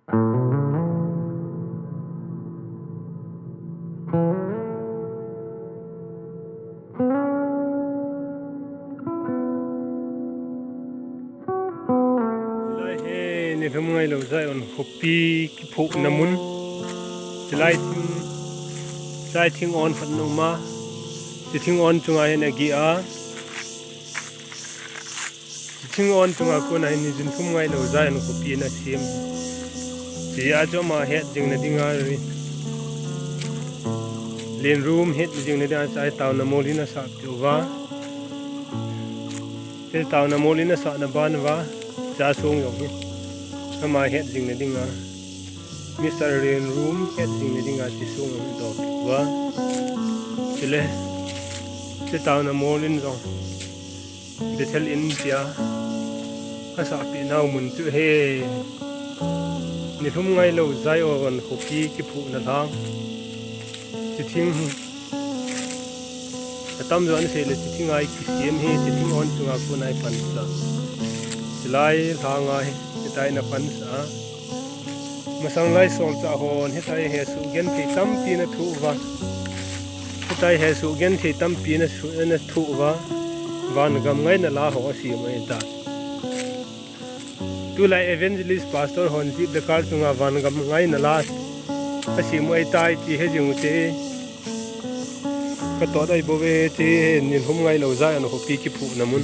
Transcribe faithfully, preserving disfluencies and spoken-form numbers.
Chulai hi nilhum ngailou Zion khopi kiphuhna mun. Chulai thing, chulai thing on khat ana um a. Chu thing on chunga hin agih a. Chu thing on chunga kona hin nilhum ngailou Zion khopi ana sem. Chua chu ama het jing na dinga ri. Len room het jing na dinga chai taona mol in asah peh uva. Chai taona mol in asahna ban uva. Chua sung jong hi. Ama het jing na dinga. Mister Len room het jing na dinga chu sung jong hi doh peh uva. Chule. Chai taona mol in jong. Bethel in tia asah peh nau mun chu hi. Nilhum ngailou Zion khopi kiphuhna lhang. Chu thing hi. Atamjo ana sei le chu thing a kisem hi, chu thing on chunga kona hi apansah. Chulai lhang a hi, hitia hi ana pansah a. Masang lai solchah hon, hitia hi hesoh genthei tampi ana thoh uva. Hitia hi hesoh genthei tampi ana su-, ana thoh uva. Van gam ngaina la ho asem u ahitai. Tulai evangelist pastor hon jeep le car chunga van gam ngaina la asem u ahitai ti he jing u te. Ka tot ahi bou ve ti he nilhum ngailou Zion khopi kiphuhna mun.